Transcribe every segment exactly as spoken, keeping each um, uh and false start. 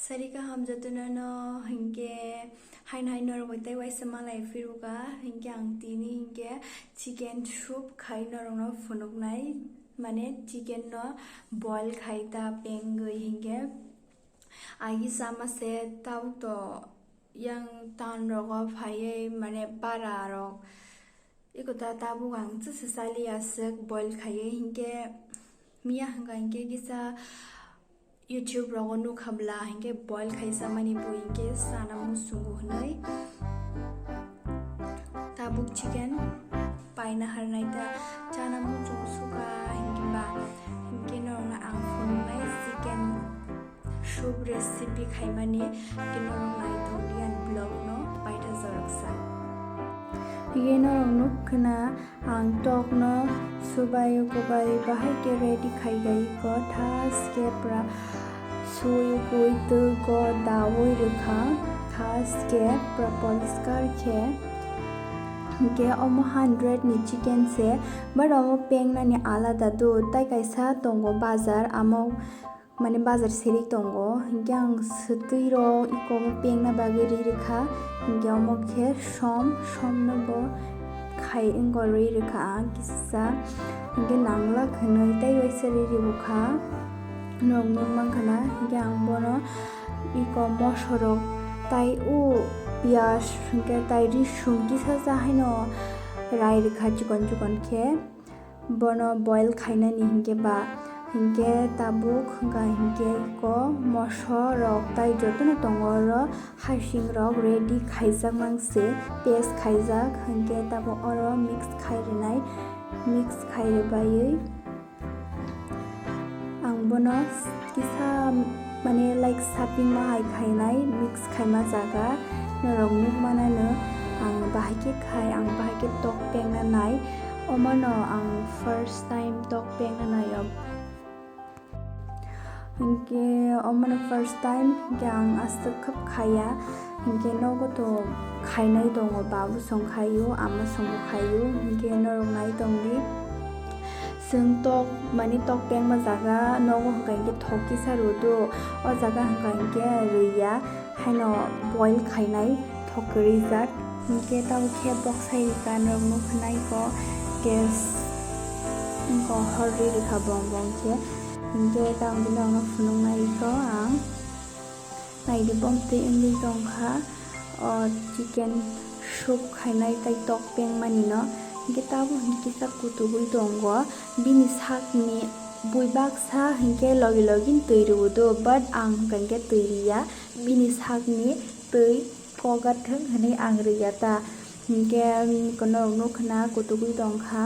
Sari kaham jotono no hinkhe haino hai norok bai tei waisa malai phiruka hinkhe ang tini hinkhe chicken soup khai norokno phunuknai, mane chicken no boil khai ta pengwi hinkhe agi sama se tabuk to yang town rogo phaiwi mane para rok. Iko ta tabuk ang chwsa chali aswk boil khaiwi hinkhe miya hwnkha hinkhe kisa YouTube rogo nukha bwla hinkhe boil khaisa mani bo hinkhe chana muchungo hwnwi tabuk chicken paina harnai ta chana muchungo suka hinkhe ba hinkhe norokno ang phunuknai chicken soup recipe khaimani, tei norok nai tongdi ani vlog no paitha joroksa. Hinkhe norok nuk khna ang tok no subai kubai bahai khe ready khai gai ko thaske pra sui kui twi ko daui rwkha thaske pra poriskar khe. Hinkhe omo hundred ni chicken se, but omo pengnani alada do, tai kaisa tongo bazar, amo mane bazar seri tongo, hinkhe ang swtwi rok iko omo pengna bagwi ri rwkha, hinkhe omo khe som, som no bo khai wngwi rwi rwkha ang kisa, hinkhe nanglak hwnwi tei waisa ri rwkha, norok nuk mankha na, hinkhe ang bono iko moso rok tai o piyaj hinkhe tai risung kisa sa haino rai rwkha chikon chikon khe. Bono boil khainani hinkhe ba, hinkhe tabuk hwnkha hinkhe iko moso rok tai jotono tongo oro hasing rok ready khaijak mang se paste khaijak hinkhe tabuk oro mix khai rwnai, mix khai rwbaiwi ang bono kisa mane like sapingma hai khainai mix khaima jaga norok nuk manano ang bahai khe khai ang bahai khe tok pengna nai. Omono ang first time tok pengna naio. Hinkhe omono first time hinkhe ang aswk khap khaiya. Hinkhe nogo to khainai tongo, babu song khaio, ama song bo khaio. Hinkhe norok nai tongdi. Chwng tok, mane tok pengma jaga nogo hwnkha hinkhe thok kisa rw do. O jaga hwnkha hinkhe rwya. Haino boil khainai thok kwrwi jak. Hinkhe tabuk khe bok sai rwkha norok nukha naiko gas wngkha horwi rwkha bong bong khe. Hinkhe tabuk bini ulo phunuknai rwkha ang. Naidi bom twi wngwi tongkha o chicken soup khainai tai tok pengmani no. Hinkhe tabuk hinkhe kisa kutugwi tongo bini sakni bui baksa hinkhe logi logi twi rw do, but ang hwnkha hinkhe twi rwya. Bini sakni twi kogar thwng hwnwi ang rwya ta. Hinkhe norok nukha na kutugwi tongkha.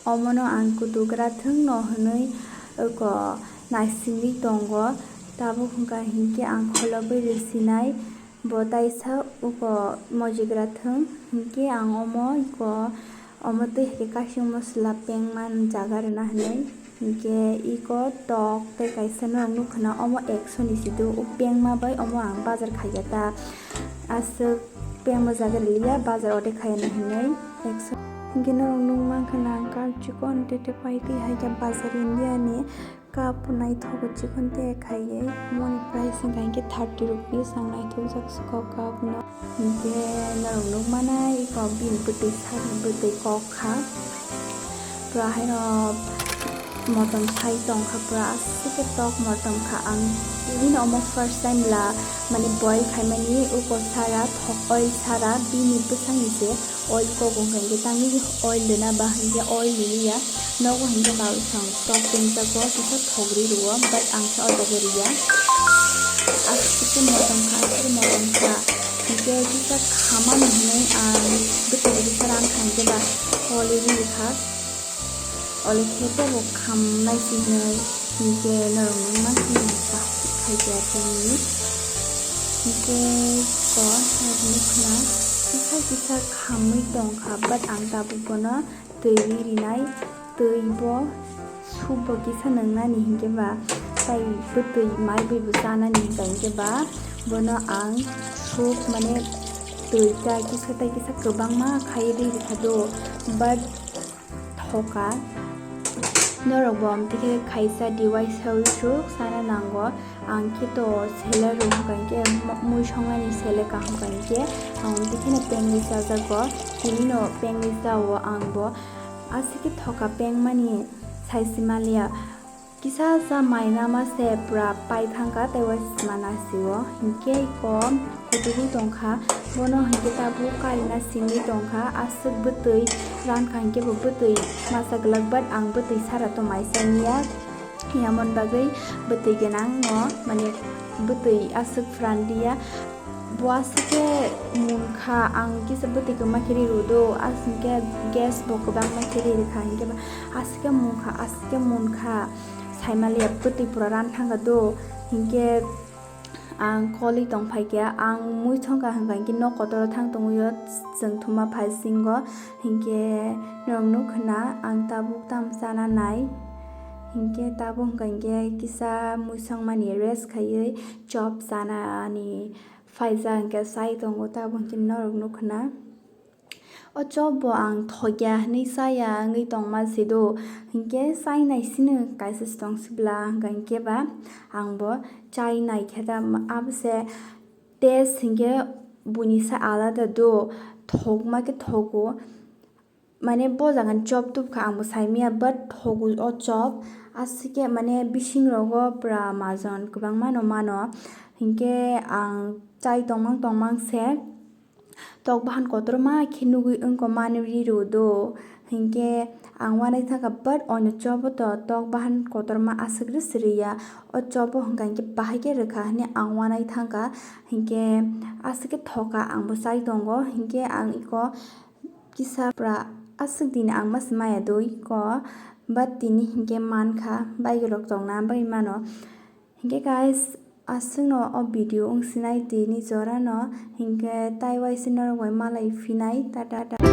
Omono ang kutugra thwng no hwnwi oko naisingwi tongo. Tabuk hwnkha hinkhe ang kholobwi rwsinai bo taisa oko mojigra thwng. Hinkhe ang omo oko Omo twi hai khe kasing masala pengma jaga rwna hwnwi. Hinkhe iko tok tei kaisa norok nukha na omo ekso ni si do, o pengma bai omo ang bazar khaiya ta. Aswk pengma jaga rwliya, bazar o de khaiya na hwnwi ekso. Hinkhe norok nukmankha na ang kar chikon tete pai twi hai khe bazar India ni. Cup naithok chikon te khaiwi, moni price wngkha hinkhe thirty rupees, ang naithokjak se kok cup no. Hinkhe norok nukmana iko bini bwtwi sakni bwtwi kok kha. Pura haino motom sai tongkha, pura aswk khe tok motom kha. Ang bini omo first time la mani boil khaimani, uko sara thok oil sara bini bwsakni se. Oil kok wngkha hinkhe tangwi oil rwna ba hinkhe oil rwya. Nogo hinkhe babu song tok tengjago kisa thogri rwo, but ang khe o jaga rwya. Aswk khe motom kha, aswk khe motom kha. Hinkhe kisa khamani hinwi ang bwtwi kisa ran kha hinkhe ba oil rwkha. Oil khe teibo khamnai se hinwi hinkhe norok nukna hinkhe ang kaham khe khaikha chini. Hinkhe ko norok nukna kisa kisa khamwi tongkha, but ang tabuk bono twi rinai, twi bo soup bo kisa nwngnani hinkhe ba, tai bwtwi mai bai bo chanani hinkha hinkhe ba, bono ang soup mane twi ta kisa tai kisa kwbangma khaiwi rwkha do, but thoka. Norok bo amtwi khe khaisa device saui suk sana nango. Ang khe to sele rw hwnkha hinkhe mo-, mui songnani sele kaham hwnkha hinkhe ang amtwi kheno pengwi chajago. Tini no pengwi chao ang bo. Aswk khe thoka pengmani saisi maliya. Kisa sa mai nama se pura pai thangkha tei waisima nasio. Hinkhe iko kuchugwi tongkha. Bono hinkhe tabuk karina singwi tongkha. Aswk bwtwi rankha hinkhe bo bwtwi masa glak, but ang bwtwi sara tongmai saniya. Yamon bagwi bwtwi gwnang no, mane bwtwi aswk pran diya. Bo aswk khe munkha, ang kisa bwtwi kwma khe ri rw do, aswk khe gas bo kwbangma khe ri rwkha, hinkhe ba aswk khe munkha, aswk khe munkha. Saimaliya bwtwi pura ran thangkha do, hinkhe ang koli tong phaikha, ang mui thangkha hwnkha hinkhe nok kotoro thang tongwi o chwng thuma phai singo, hinkhe norok nukha na ang tabuk tamo chana nai, hinkhe tabuk hwnkha hinkhe kisa mui songmani rest khaiwi chop chanani phaijak hinkhe chai tongo, tabuk hinkhe norok nukha na. O chop bo ang thokya hinwi chaya wngwi tongma se do, hinkhe chai nai sino kaisa se tong sibla hwnkha hinkhe ba ang bo chai nai khe ta abo se taste hinkhe buini sa alada do, thokma khe thogo. Mane bo jaga ni chop tubkha ang bo saimanya, but thogo o chop, aswk khe mane bising rogo pura majon kwbangma no mano, hinkhe ang chai tongmang tongmang se. Tok bahan kotorma khe nugwi wngkha mani ri rw do, hinkhe ang uanaui thangkha, but oino chobo to tok bahan kotorma aswk rw sriya, o chobo hwnkha hinkhe bahai khe rwkha hinwi ang uanaui thangkha, hinkhe aswk khe thoka ang bo chai tongo, hinkhe ang iko kisa pura aswk din ang mas maya do iko, but tini hinkhe mankha, bike rok tongna bagwi mano. Hinkhe guys, aswkno o video wng sinai tini jorano, hinkhe tai waise norok bai malai phinai, tata.